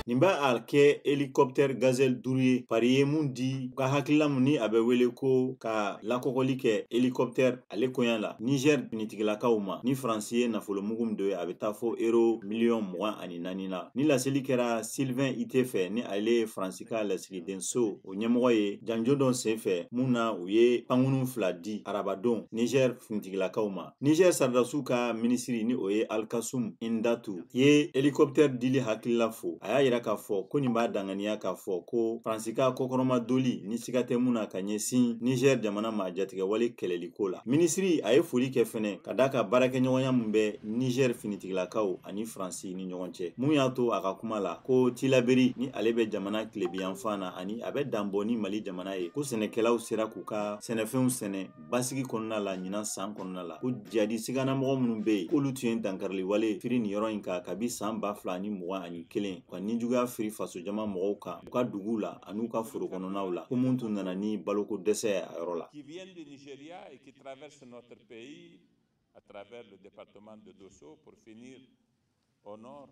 Nin b'a a kɛ hélicoptère Gazelle 5 ye Paris ye mun di, u ka hakilila mun ni a bɛ wele ko ka lakɔgɔli kɛ hélicoptère ale koɲa la Niger finitigilakaw ma. Ni Faransi ye nafolomugu min don ye, a bɛ taa fɔ euro miliyɔn 24 na. Ni laseli kɛra Sylvain Itté fɛ, ni ale ye Faransi ka lasigidenso o ɲɛmɔgɔ ye, janjo dɔ sen fɛ mun na u ye pankurun 2 di arabadon Niger finitigilakaw ma. Niger sardasiw ka minisiri, ni o ye Alkassoum Indatou ye, hélicoptère dili hakilila fo. A y'a yira k'a fɔ ko nin b'a danganiya k'a fɔ ko Faransi ka kɔkɔrɔma doli ni siga tɛ mun na ka ɲɛsin Niger jamana ma jatigɛwale kɛlɛliko la. Minisiri a ye foli kɛ fɛnɛ ka d'a ka baarakɛɲɔgɔnya mun bɛ Niger finitigilakaw ani Faransi ni ɲɔgɔn cɛ, mun y'a to a ka kuma la ko Tillabéri, ni ale bɛ jamana tilebiyanfan na ani a bɛ danbɔ ni Mali jamana ye, ko sɛnɛkɛlaw sera k'u ka sɛnɛfɛnw sɛnɛ basigi kɔnɔna la ɲinan san kɔnɔna la, ko jadi siganamɔgɔ minnu bɛ yen k'olu tun ye dankariliwale firi nin yɔrɔ in kan kabi san 2021, ka nijuguya firi fasojama mɔgɔw kan u ka duguw la ani u ka foro kɔnɔnaw la, ko mun tun nana ni baloko dɛsɛ ye a yɔrɔ la. Qui viennent du Nigeria et qui traversent notre pays à travers le département de Dosso pour finir au nord.